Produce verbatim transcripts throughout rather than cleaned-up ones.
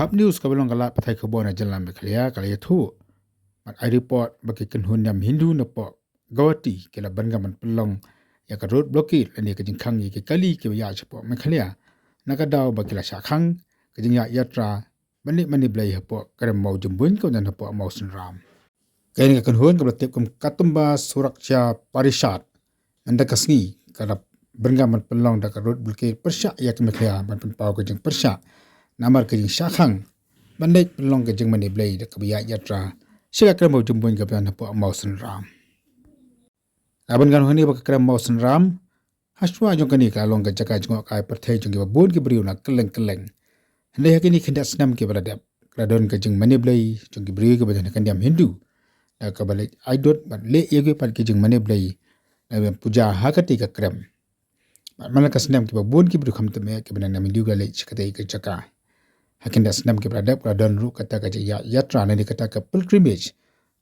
Up News kaba long ka lad pathai khubor na jylla Meghalaya ka la ïathuh bad ai report ba ki kynhun niam Hindu napoh Guwahati ki la byrngam ban pynlong ïa ka road blockade lane ka jingkhang ïa ki kali kiba ïaid shapoh Meghalaya na ka daw ba ki la shah khang ka jingïaid yatra ban leit mane blei hapoh krem Mawjymbuin kaba don hapoh Mawsynram. Kane ka kynhun kaba la tip kum ka Kutumb Suraksha Parishad mynta ka sngi ka la byrngam ban pynlong da ka road blockade pyrshah ïa ka Meghalaya ban pynpaw ka jingpyrshah namar ka jingshah khang ban leit pynlong ka jingmane blei da kaba ïaid yatra sha ka krem Mawjymbuin kaba don hapoh Mawsynram. La byngan hangne ba ka krem Mawsynram hashwa jong kane ka la long ka jaka jngohkai pyrthei jong kiba bun ki briew na kylleng kylleng. Hynrei ha kine ki khyndiat snem kiba la dep ka la don ka jingmane blei jong ki briew kiba don ha ka niam Hindu da kaba leit aidud bad leh ïa kiwei pat ki jingmane blei da ban puja ha katei ka krem. Bad man la ka snem kiba bun ki briew khamtam eh kiba na niam Hindu ki la leit sha katei ka jaka. Ha ki khyndiat snem kiba la dep ka la don ruh kata ka jingïaid yatra lane kata ka pilgrimage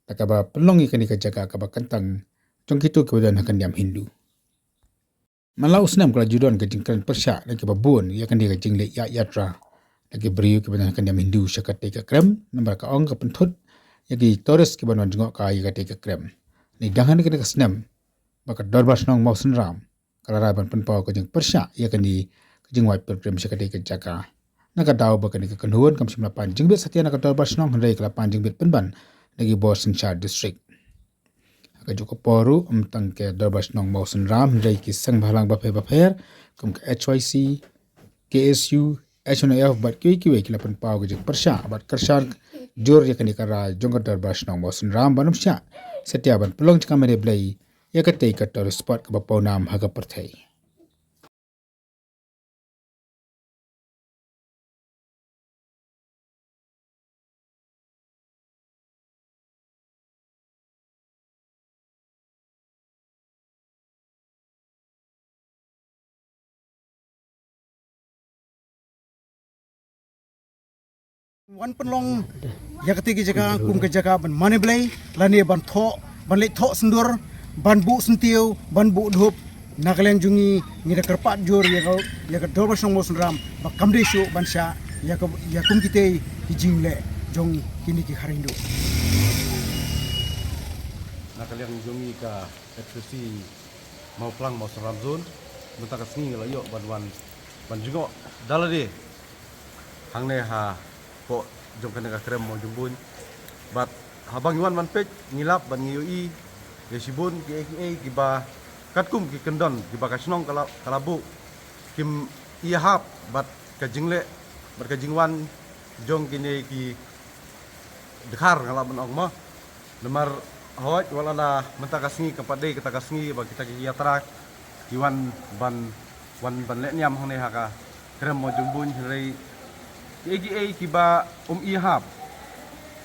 da kaba pynlong ïa kane ka jaka kaba kyntang jong kito kiba don ha ka niam Hindu. Man la u snem ka la ju don ka jingkren pyrshah na kiba bun ïa kane ka jingleit ïaid yatra na ki briew kiba don ha ka niam Hindu sha katei ka krem namar ka ong ka pynthut ïa ki tourist kiba wan jngohkai ïa katei ka krem. Ni dang ha kane ka snem ba ka Dorbar Shnong Mawsynram ka la rai ban pynpaw ka jingpyrshah ïa kane ka jingwai pilgrim sha katei ka jaka. Na ka daw ba kane ka kynhun kam shym la pan jingbit satia na ka Dorbar Shnong hynrei ka la pan jingbit pynban na ki bor synshar district. Ha kajuh ka por ruh ym tang ka Dorbar Shnong Mawsynram hynrei ki seng bhalang bapher bapher kum ka H Y C, K S U, H N O F bad kiwei kiwei ki la pynpaw ka jingpyrshah bad kyrshan jur ïa kane ka rai jong ka Dorbar Shnong Mawsynram ban ym shah satia ban pynlong jaka mane blei ïa katei ka tourist spot kaba pawnam ha ka pyrthei. Wan pynlong ïa katei ka jaka kum ka jaka ban mane blei lane ban thoh ban leit thoh syndur ban buh syntiew ban buh dhup. Na ka liang jong ngi ngi da kyrpad jur ïa ka ïa ka Dorbar Shnong Mawsynram ba kam dei shuh ban shah ïa ka ïa kum kitei ki jingleh jong kine ki khar Hindu. Na ka liang jong ngi ka F C C Mawphlang Mawsynram zone mynta ka sngi ngi la ïoh ban wan ban jngoh da lade hangne hapoh jong kane ka krem Mawjymbuin. Bad haba ngi wan ban peit ngi lap bad ngi ïohi ïa shibun kiei kiei kiba katkum ki kyndon kiba ka shnong ka la ka la buh kim ïahap bad ka jingleh bad ka jingwan jong kine ki dkhar nga lah ban ong mo. Namar hooid wat lada mynta ka sngi kam pat dei kata ka sngi ba kita ki ïathrang ki wan ban wan ban leh niam hangne ha ka krem Mawjymbuin hynrei kiei kiei kiba um ïahap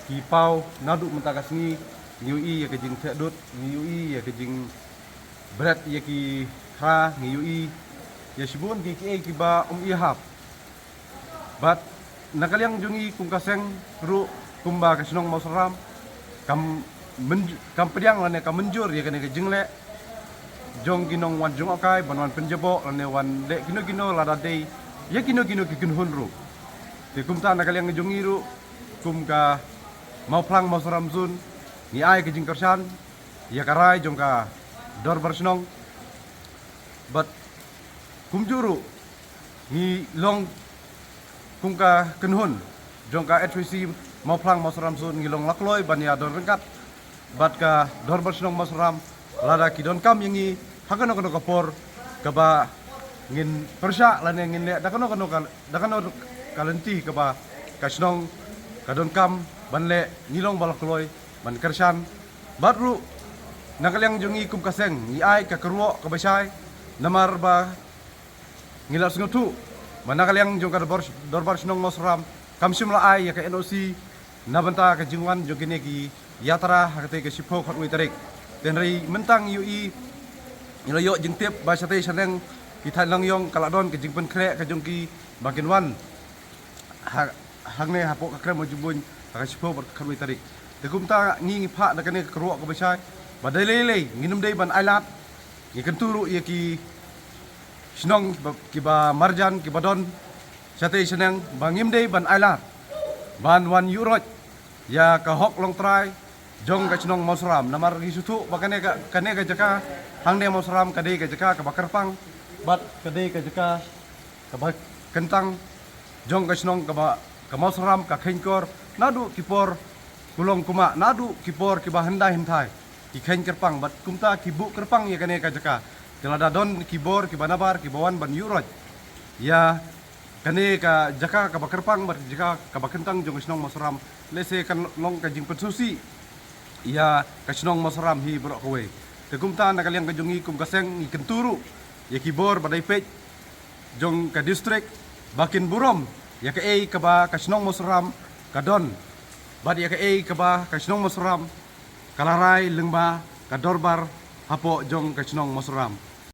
ki paw naduh mynta ka sngi. Ngi ïohi ïa ka jingtheh dud, ngi ïohi ïa ka jingbret ïa ki khra, ngi ïohi ïa shibun kiei kiei kiba um ïahap. Bad na ka liang jong ngi kum ka seng ruh kumba ka shnong Mawsynram kam myn kam pdiang lane kam mynjur ïa kane ka jingleh jong ki nongwan jngohkai ban wan pynjaboh lane wan leh kino kino lada dei ïa kino kino ki kynhun ruh. Te kumta na ka liang jong ngi ruh kum ka Mawphlang Mawsynram zone ngi ai ka jingkyrshan ïa ka rai jong ka Dorbar Shnong. Bad kumjuh ruh ngi long kum ka kynhun jong ka H Y C Mawphlang Mawsynram zone ngi long lakloi ban ïadon ryngkat bad ka Dorbar Shnong Mawsynram lada ki donkam ïa ngi ha kano kano ka por kaba ngin pyrshah lane ngin leh da kano kano ka da kano ka lynti kaba ka shnong ka donkam ban leh ngi long ba lakloi ban kyrshan. Bad ruh na ka liang jong ngi kum ka seng ngi ai ka kyrwoh kaba shai namar ba ngi la sngewthuh ba na ka liang jong ka dorbar, dorbar shnong Mawsynram kam shym la ai ïa ka N O C na bynta ka jingwan jong kine ki ïathrang ha katei ka shiphew khatwei tarik. Te hynrei mynta ngi ïohi ngi la ïoh jingtip ba shatei shaneng ki thaiñ Langïong ka la don ka jingpynkhreh ka jong ki ba kin wan ha hangne hapoh ka krem Mawjymbuin ha ka shiphew bad khatwei tarik. Te kumta ngi ngi phah da kane ka kyrwoh kaba shai ba dei lei lei ngin ym dei ban ailad. Ngi kyntu ruh ïa ki shnong kiba, kiba marjan kiba don shatei shaneng ba ngim dei ban ailad. ban wan ïuh roit ïa ka hok longtrai jong ka shnong Mawsram. Namar ngi sngewthuh ba kane ka, kane ka jaka hangne Mawsram ka dei ka jaka kaba kyrpang bad ka dei ka jaka kaba kyntang jong ka shnong kaba ka Mawsram ka kheiñkor naduh ki por kulong kumah, naduh ki por kiba hyndai hynthai ki kheiñ kyrpang bad kumta ki buh kyrpang ïa kane ka jaka. Te lada don ki bor kiba nabar kiba wan ban ïuh roit ïa kane ka jaka kaba kyrpang bad jaka kaba kyntang jong ka shnong Mawsram, lehse kan long ka jingpynsngewsih ïa ka shnong Mawsram hi baroh kawei. Te kumta na ka liang ka jong ngi kum ka seng ngi kyntu ruh ïa ki bor ba dei peit jong ka district ba kin burom ïa kaei kaba ka shnong Mawsram ka don bad ïa kaei kaba ka shnong Mawsram ka la rai lyngba ka dorbar hapoh jong ka shnong Mawsram.